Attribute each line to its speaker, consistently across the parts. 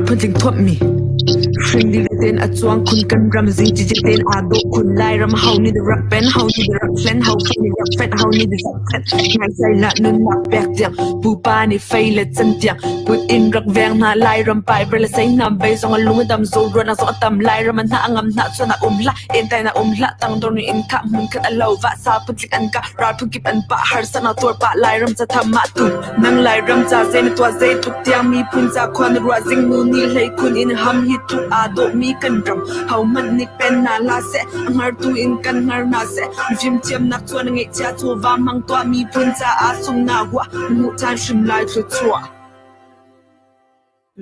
Speaker 1: phuntling thuamhmi. Hring dil tein a cuang khun kan ram zing cicit tein aa dawh khun Lairam ho nih dah rak pen ho nih dah rak hlen ho fa nih rak fenh ho nih dah zohkhenh ngaisai hlah nunnak pek tiang pupa nih fei le cantiang kut in rak veng hna Lairam paiper le seihnam vei zong a lung a dam zo ruahnak zong a tam Lairam a hnah a ngam hnah chuan a um hlah entai na um hlah tangdor nih in khah hmun khat a lo vah sa phuntlik an kah ral phunkip an pah harsa na tuar pah Lairam ca tham mah tu Nang Lairam ca zei na tuah zeitluk tiang miphun ca khua na ruah zingnu nih hleikhun in ham hi tluk aa dawhmi kan ram hohmanh nih pen hna hlah seh a hngartu in kan hngar hna seh mifimthiamnak cu na ngeihcia chawva hmang tuah miphun caah sung na huah na hmuh caan hrim lai thluachuah.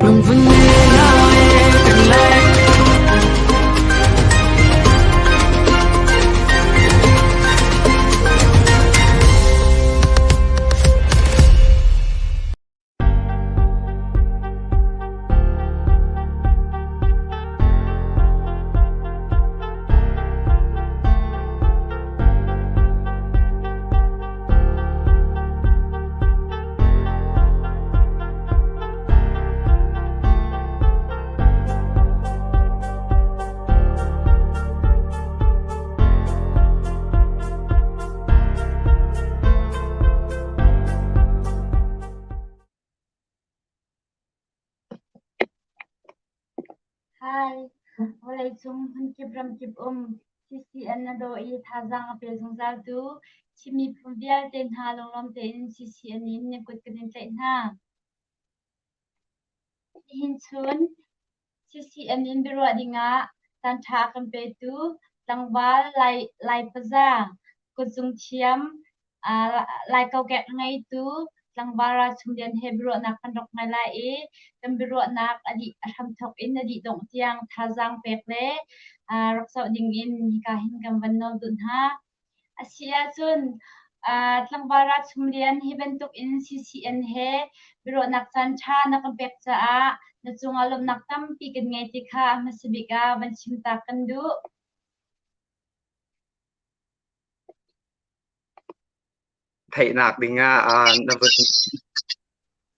Speaker 1: Lungvun ne lai kan lai.
Speaker 2: Hi, vawleicung hmunkip ramkip um CCN na daw i thazaang a pe zungzaltu Chin miphun vialte hna lunglawm tein CCN in na kut kan in tlaih hna. Nihin chun CCN in biaruah dingah caanṭha a kan petu tlangval Lai Laipaza kutzung thiam Lai kokek a ngeitu tlangval Ralchung Lian he biaruahnak kan rak ngei lai i kan biaruahnak a dih a hramthawk in a dih dongh tiang thazaang pek le rak zoh dingin hika hin kan van nawl duh hna. A si ahcun tlangval Ralchung Lian hi bantuk in CCN he biaruahnak caanṭha na kan pek caah na cungah lawmhnak tampi kan ngei ti kha a hmasa bik ah van chim ta kan duh.
Speaker 3: Theihnak dingah na vun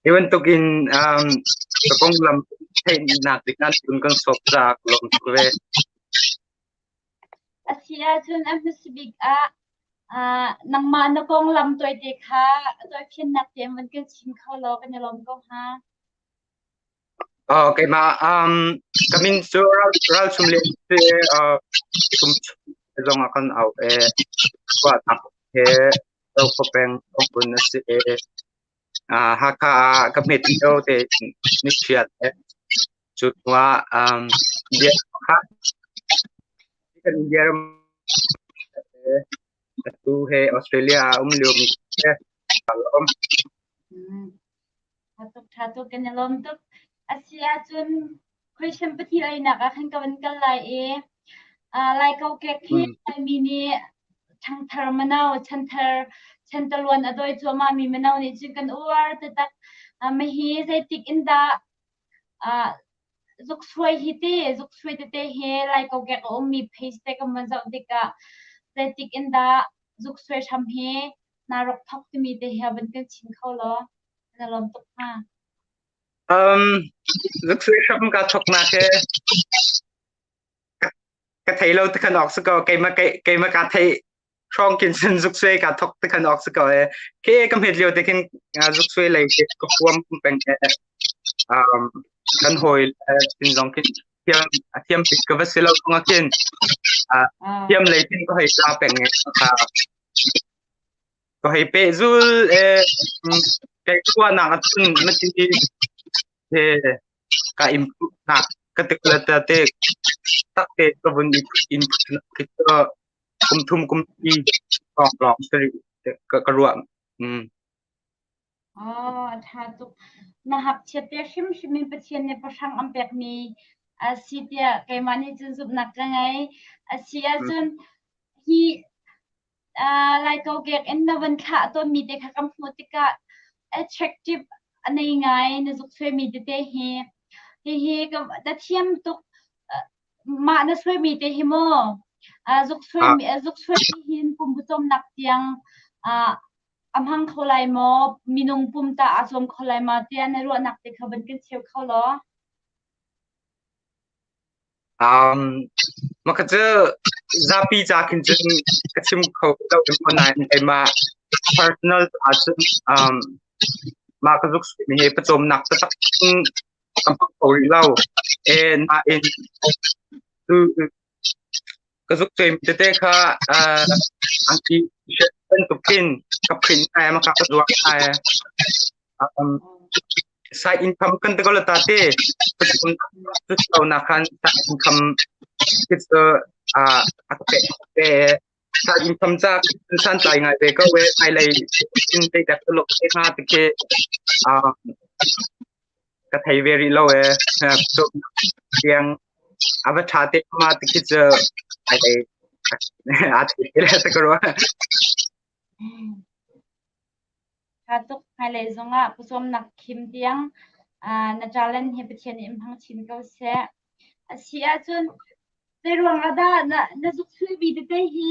Speaker 3: hi bantukin ka konglam theihnak dingah cun kan sawk caah ka lawm tuk ve.
Speaker 2: A si ahcun a hmasa bik ah nangmah na konglam tawite kha tawifiannak tein van kan chim kho law kan i lawm ko hnga.
Speaker 3: Oh, keimah ka min cu Ral Chum Lian si kum zong ah kan au e ruahnak he Zokhua peng Tongbun a si e Hakha ah ka hmet lio te ni ṭhial e cu hnuah India kha kan India ram atu he Australia ah um lio mi he um.
Speaker 2: Ṭha tuk, ṭha tuk, kan i lawm tuk. A si ahcun question pahnih einak ah khan ka van kal lai i Lai kokek hi Laimi nih ṭhangthar mino, chanthar, chantaluan a dawi cuahmahmi mino nih cun kan uar taktak. Mahi zeitik in dah zuksuai hi te, zuksuai tete hi Lai kokek a ummi page te kan van zoh tikah zeitik in dah zuksuai hram hi naa rak thawk timi te hi van kan chim kho law na lawm tuk hnga.
Speaker 3: Um, zuksuai hram ka thawknak he ka thei lo te khan awk si ko keimah keimah ka thei hrawng kin cun zuksuai ka thawk te khan awk si ko e ke ka hmet lio te khin zuksuai lei ke ka huam peng e um kan hawi sin zong khin thiam a thiam pik ka va si lo nga khin thiam lei tin ka hei ta peng e ka Ka hei pehzul kei ruahnak ahcun na ti he ka improve nak ka ti te te tak te ka vun input nak khi cu kum thum kum ti lawng lawng si rih ka ka ruah. Mm.
Speaker 2: Oh, a ṭha tuk. Na hngakchiat te hrimhrim in Pathian nih pahrang an pekmi a si tiah keimah nih cun zumhnak ka ngei. A si ahcun hi Lai kokek in na van thlah tawnmi te kha kan hmuh tikah attractive a nei ngai na zuk suaimi tete hi. Hihi na thiam tuk. Mah na suaimi te hi maw zuk suaimi zuk suaimi hin pumpucawmnak tiang a hmang kho lai maw? Minung pum tah aa cawm kho lai ma tiah na ruahnak te kha van kan cheu kho law.
Speaker 3: Mah kha cu zapi ca khin cun ka chim kho lo ko nain keimah personal ahcun mah ka zuk mi hi pawcawmnak taktak in ka hmang kho rih lo. Nain tu ka zuk cuaimi tete kha angki shirt bantuk khin ka print hna i maka ka zuar hna i side income kan ti ko la ta te cu nak khan side income khi cu a ka pek te side income ca santlai ngai ve ko we hmailei in te dak tuluk te hnga ti khi ka thei ve rih lo e tiang a va ṭha te ma ti khi cu ai a thei te le ta ka ruah.
Speaker 2: Ṭha tuk. Hmailei zongah pawcawmnak khim tiang na talent hi Pathian nih in hmang chin ko seh. A si ahcun zeiruang ah dah na zuksuimi tete hi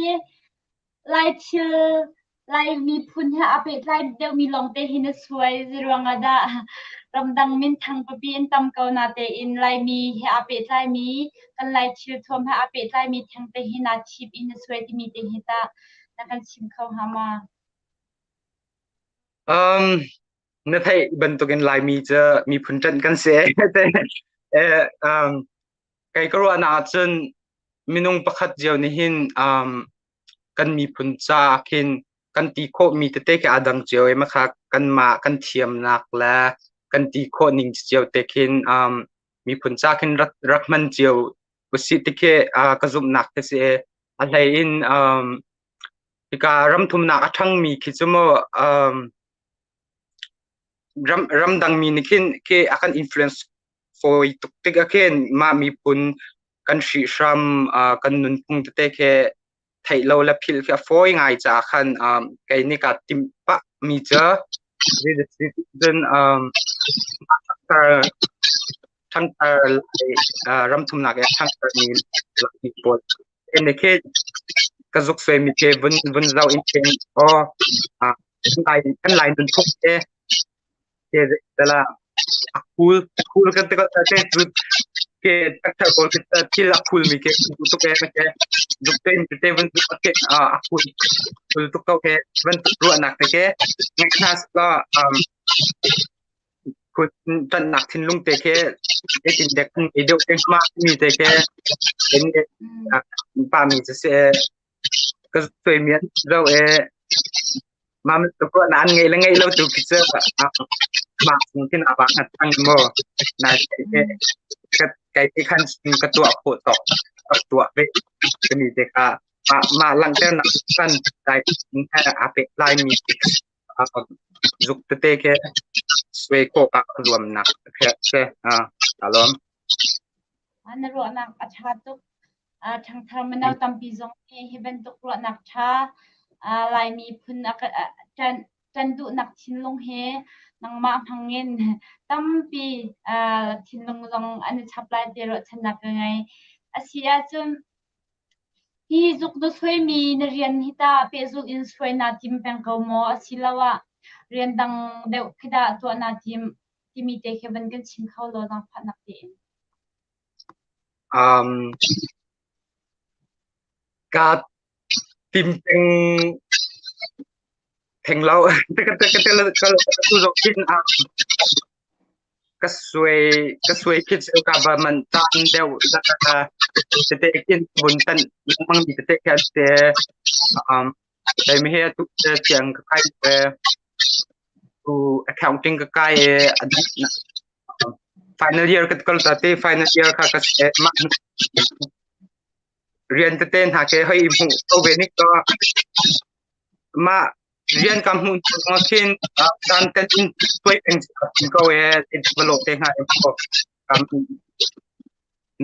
Speaker 2: Lai thil, Lai miphun he aa pehtlai deuhmi lawngte hi na suai. Zeiruang ah dah ramdang minthang pipi in tam ko natein Laimi he aa pehtlaimi, kan Lai thil thuam he aa pehtlaimi thengte hi naa thim i na suai timi te hi tah na kan chim kho hnga ma?
Speaker 3: Na theih bantukin Laimi cu miphun ṭanh kan si. Kei ka ruahnak ahcun minung pakhat cio nih hin kan miphun ca khin kan ti khawhmi tete khi aa dang cio i makha kanmah kan thiamnak le kan ti khawh ning cio te khin miphun ca khin rak rak hman cio usih ti khi ka zumhnak te si. A hlei in hika ramthumnak a ṭhangmi khi cu mu ramdangmi nih khin khi a kan influence fawi tuk tik ah khin mah miphun kan hrihhram kan nunphung tete khi theih lo le philh khi a fawi ngai caah khan kei nih kaa timh pah mi cu cun ṭhangthar ramthumnak i a ṭhangthar mi pawl ene khi ka zuk suaimi khi vun vun zoh in khin aw kan Lai nunphung te ke tala a khul khul kan te ko te cu ke takthar pawl khi thil a khul mi ke tuk e ke zuk te te vun ke a khul khul tuk ko ke van ruahnak te ke ngai hna la ṭanhnak thinlung te khi zeitin dek an ngei deuh te hnga timi te khi pa mi cu si ka suaimi an zoh i mah bantuk ruahnak an ngeih le ngeih lo tu khi cu mah chung khin aa vak ngat cang maw nai kai ti khan ka tuah khawh tawk ka tuah ve timi te kha mah mah langhternak khan dai aa pehtlai mi Zuk tete khi suai khawh ah zuamnak si. Aa lawm.
Speaker 2: Na ruahnak a ṭha tuk. Ṭhangthar mino tampi zong nih hi bantuk ruahnak ṭha Laimi phun a ṭan duhnak thinlung he nangmah hmangin tampi thinlung zong an i chap lai ti ruahchannak ka ngei. A si ahcun Hi zuk na suaimi na rian hi tah pehzulh in suai naa tim peng ko maw asiloah rian dang deuh khi dah tuah naa tim timi te khi van kan chim kho law zaangfahnak tein.
Speaker 3: Kaa tim peng theng lo. Ka suai ka suai khi cu ka va manh caan deuh tete khin vun tanh lengmang mi tete khi an si. Keimah hi atu siang ka kai ve. Tu accounting ka kai i a dih final year ka kal ta te final year kha ka si. Mah rian tete hna ke hoi hmuh ko ve nik to mah rian ka hmuh hnu khin caan kan in tuai peng ko e develop te hna ko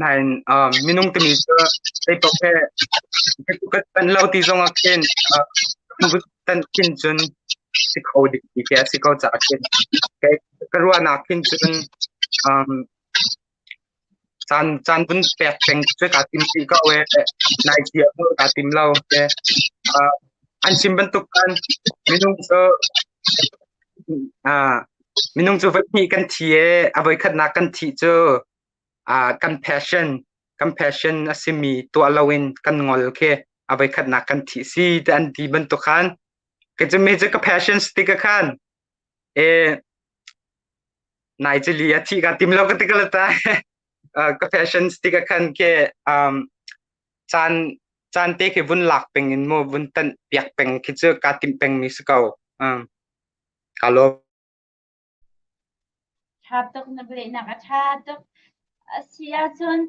Speaker 3: nain minung timi cu zei paoh he kan lo ti zong ah khin tan khin cun si kho dik ti khi a si ko caah khin ka ruahnak khin cun Caan caan vun pek peng cu kaa tim rih ko ee. Nai cia cu kaa tim lo. Uh, an chim bantuk khan minung cu uh, minung cu voihnih kan thi ee. A voikhatnak kan thih cu uh, kan passion. Kan passion a simi tuah loin kan ngol khi a voikhatnak kan thih si te an ti bantuk khan ke cu mi cu ka passion ti ka khan e nai chili a thi ka tim lo ka ti ka ta ka passion ti ka khan ke um caan caan te khi vun lak peng in mu vun tan piak peng khi cu ka tim peng mi si ko um ka lawm.
Speaker 2: Ṭha tuk na lehnak a ṭha tuk. A si ahcun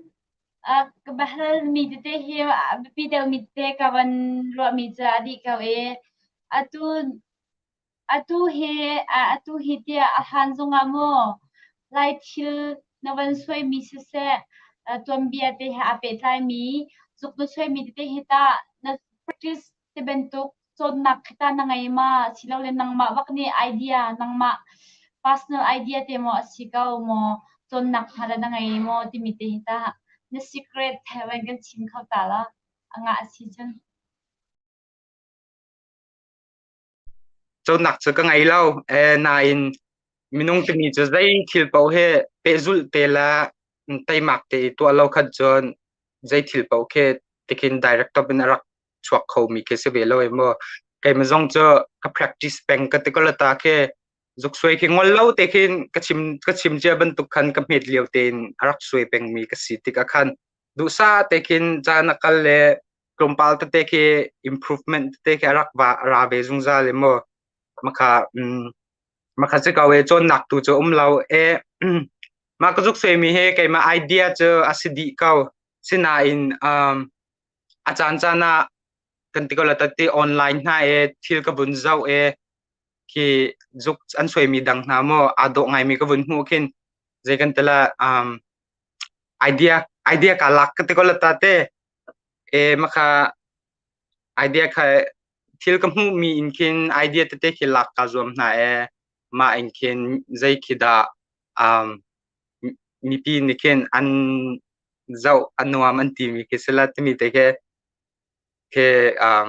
Speaker 2: ka biahalmi tete hi a biapi deuhmi tete ka van ruahmi cu a dih ko i atu atu hi atu hi tiah a hlan zongah maw Lai thil na van suaimi siseh tuanbia te he aa pehtlaimi zuk na suaimi tete hi tah na practice ti bantuk cawnnak khi ta na ngei ma silole nangmah bak nih idea nangmah personal idea te maw a si ko maw cawnnak hna le na ngei maw timi te hi ta na secret he van kan chim kho ta la a ngah a si cun.
Speaker 3: Cawnnak cu ka ngei lo eh nain minung timi cu zei thil paoh he pehzulh te le teimak te i tuah lo khan cun zei thil paoh khi tikhin direct top in a rak chuak khomi khi si ve lo em maw. Keimah zong cu ka practice peng ka ti ko ta khi zuk suai khi ngol lo te khin ka chim ka chim cia bantuk khan ka hmet lio tein a rak suai pengmi ka si tikah khan duhsa te khin caan a kal le tlawmpal tete khi improvement tete khi a rak va ra ve zungzal em maw. Makha um makha si ko e cawnnak tu cu um lo e mah ka zuk suaimi hi keimah idea cu a si dih ko sinain um A caancaan ah kan ti ko la tati online hna e thil ka vun zoh e khi zuk an suaimi dang hna maw aa dawh ngaimi ka vun hmuh khin zei kan tila um, idea idea ka lak ka ti ko la ta te e makha idea kha thil ka hmuh mi in khin idea tete khi lak ka zuam hna e mah in khin zei khi dah um, mipi nih khin an zoh a nuam an timi khi si la timi te khi khi um,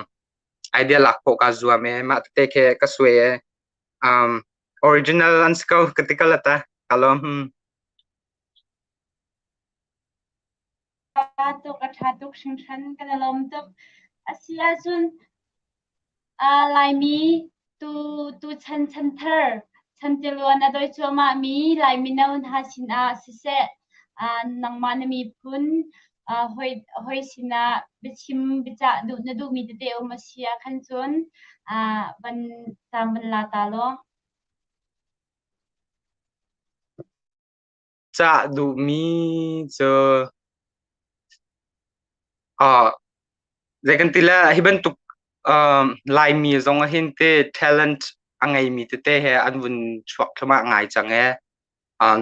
Speaker 3: idea lak khawh kaa zuam e mah tete khi ka suai e um, original an si ko ka ti ka lata ka lawm hmm.
Speaker 2: Tuk a ṭha tuk hringhran kan i lawm tuk. A si ahcun Laimi tu tuchan chanthar chantiluan a doi cuahmahmi Lai mino hna sinah siseh, nangmah na miphun hawi sinah biachim biacah duh na duhmi tete um a si ah khan cun van caan van la ta law.
Speaker 3: Cah duhmi cu uh, zei kan ti le hi bantuk um, Laimi zong ah hin te talent a ngeimi tete he an vun chuak thluahmah ngai cang e. Um,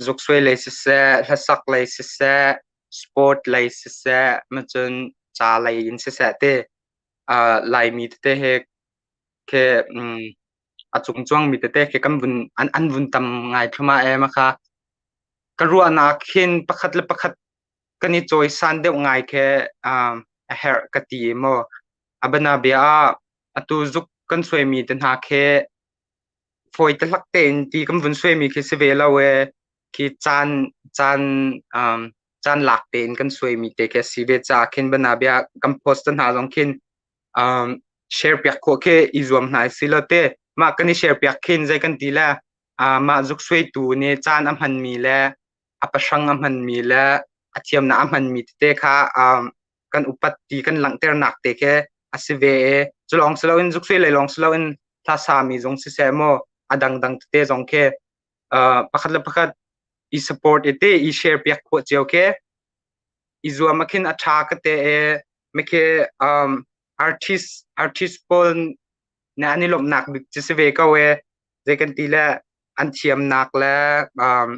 Speaker 3: zuksuai lei siseh, hlasak lei siseh, sport lei siseh, macun ca lei in siseh te uh, Laimi tete he khi um, a cungcuangmi tete khi kan vun an, an vun tam ngai thluahmah em kha ka ruahnak hin pakhat le pakhat kan i cawisan deuh ngai khi um, a herh ka ti maw a bana bia ah atu zuk kan suaimi te hna khi fawi te hlak tein ti kan vun suaimi khi si ve lo e khi caan caan um, caan lak tein kan suaimi te khi si ve ca khin bana bia kan post te hna zong khin um, share piak khawh khi i zuam hna si lo te mah kan i share piak khin zei kan ti le uh, mah zuk suaitu nih caan a hmanmi le a pahrang a hmanmi le a thiamnak a hmanmi tete kha um, kan upat ti kan langhternak te khi a si ve e cu lawng si loin zuk suai lei lawng si loin hla sami zong siseh maw a dangdang tete zong khi uh, pakhat le pakhat i support i te i share piak khawh cio khi i zuam ah khin a ṭha ka te i mikhi um, artist artist pawl nih an i lawmhnak bik cu si ve ko e zei kan ti le an thiamnak le um,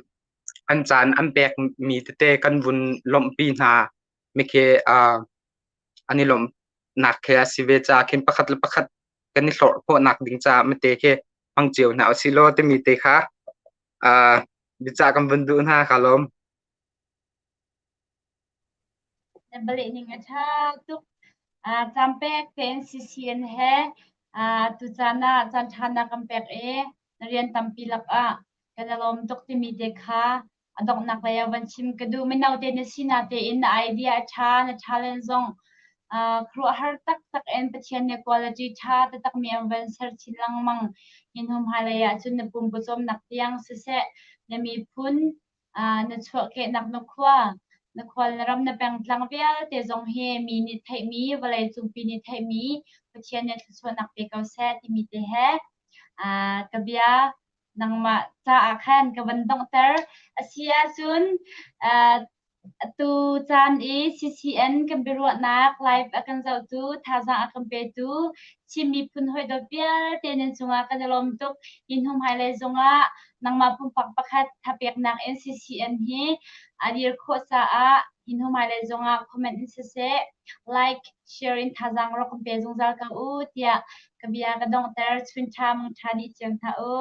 Speaker 3: an caan an pek mi tete kan vun lawmhpi hna mikhi uh, an i lawmhnak khi a si ve caah khin pakhat le pakhat kan i hlorh khawhnak ding caah mate khi hmang cio hna usih law timi te kha uh, biacah kan vun duh hna ka lawm.
Speaker 2: Na baleh ning a ṭha tuk. Caan pek tein CCN he tucaan ah caanṭha na kan pek i na rian tampi lakah kan i lawm tuk timi te kha. A donghnak lei ah van chim ka duh. Mino te na sinak tein na idea a ṭha, na talent zong khuaruahhar taktak in Pathian nih quality ṭha taktakmi an van ser chin lengmang. Hi hnu hmailei ah cun na pum pawcawmnak tiang siseh, na miphun, na chuahkehnak na khua, na khual na ram na pengtlang vialte zong hi mi nih theihmi, vawleicungpi nih theihmi Pathian nih thluachuahnak pe ko seh timi te he ka bia nangmah caah khan ka van donghter. A si ahcun atu caan i CCN kan biaruahnak live a kan zohtu, thazaang a kan petu Chin miphun hawi dawt vialte nan cungah kan i lawm tuk. Hi hnu hmailei zongah nangmah pumpak pakhat thapeknak in CCN hi a dir khawh caah hi hnu hmailei zongah comment in siseh, like, share in thazaang rak kan pe zungzal ko u tiah ka bia ka donghter. Chun ṭha mang ṭha dih cio hna u.